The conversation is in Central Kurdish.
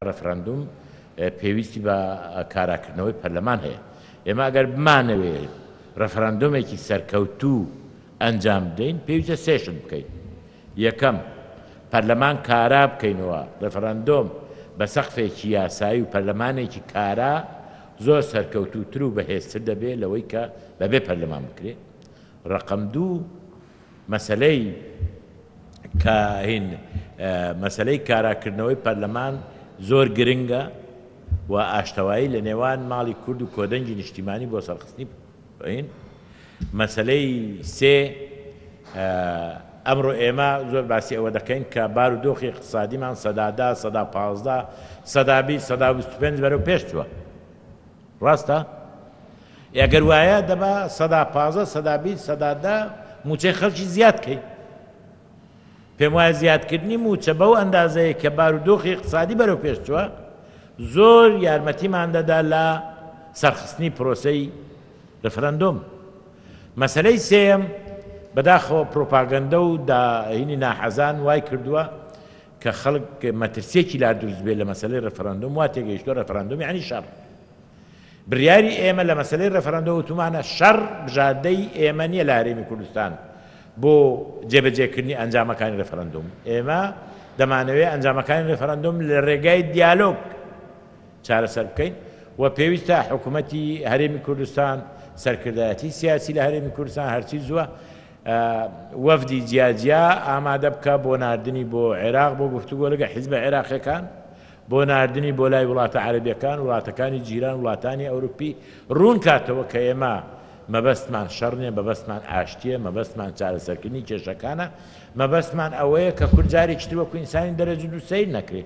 ڕێفراندوم پێویستی بە کاراکردنەوەی پەرلەمان هەیە. ئێمە ئەگەر بمانەوێ ڕێفراندۆمێکی سەرکەوتوو ئەنجام بدەین پێویستە سێ شت بکەین. یەکەم، پەرلەمان کارا بکەینەوە، ڕێفراندۆم بە سەقفێکی یاسایی و پەرلەمانێکی کارا زۆر سەرکەوتووتر و بەهێزتر دەبێ لەوەی کە بەبێ پەرلەمان بکرێ. ڕەقەم دوو، مەسەلەی کە هین مەسەلەی کاراکردنەوەی پەرلەمان زۆر گرنگە و ئاشتەوایی لە نێوان ماڵی کورد و کۆدەنگی نیشتیمانی بۆ سەرخستنی هین مەسەلەی سێ ئەمڕۆ ئێمە زۆر باسی ئەوە دەکەین کە بار و دۆخی اقتصادیمان 10%، 15%، 20%، 25% بەرەو پێش چووە. ڕاستە؟ ئەگەر وایە دەبا 15%، 20%، 10% مووچەی خەڵکی زیاد کەی. پێم وایە زیادکردنی مووچە بەو ئەندازەیە کە بارودۆخی اقتصادی بەرەو پێش چووە زۆر یارمەتیمان دەدا لە سەرخستنی پرۆسەی رفرەندۆم. مەسەلەی سێیەم، بەداخەوە پرۆپاگەندە و داهینی ناحەزان وای کردووە کە خەڵک مەترسیەکی لا دروست بێت لە مەسەلەی رفرەندۆم، وا تێگەیشتووە رفرەندۆم یعنی شەڕ. بڕیاری ئێمە لە مەسەلەی رفرەندۆم وتومانە شەڕ بژاردەی ئێمە نییە لە هەرێمی کوردستان بۆ جێبەجێکردنی ئەنجامەکانی رفرەندۆم. ئێمە دەمانەوێت ئەنجامەکانی رفرەندۆم لە رێگای دیالۆگ چارەسەر بکەین و پێویستە حکوومەتی هەرێمی کوردستان، سەرکردایەتی سیاسی لە هەرێمی کوردستان هەرچی زووە وەفدی جیاجیا ئامادە بکە بۆ ناردنی بۆ عێراق بۆ گفتوگۆ لەگە حیزبە عێراقیەکان، بۆ ناردنی بۆ لای وڵاتە عەرەبیەکان، وڵاتەکانی جیران، وڵاتانی ئەوروپی، ڕوون کاتەوە کە ئێمە مەبەستمان شەڕ نییە، مەبەستمان ئاشتییە، مەبەستمان چارەسەرکردنی کێشەکانە، مەبەستمان ئەوەیە کە کورد جارێکی تر وەکو ئینسانی دەرەجە دوو سەیر نەکرێ.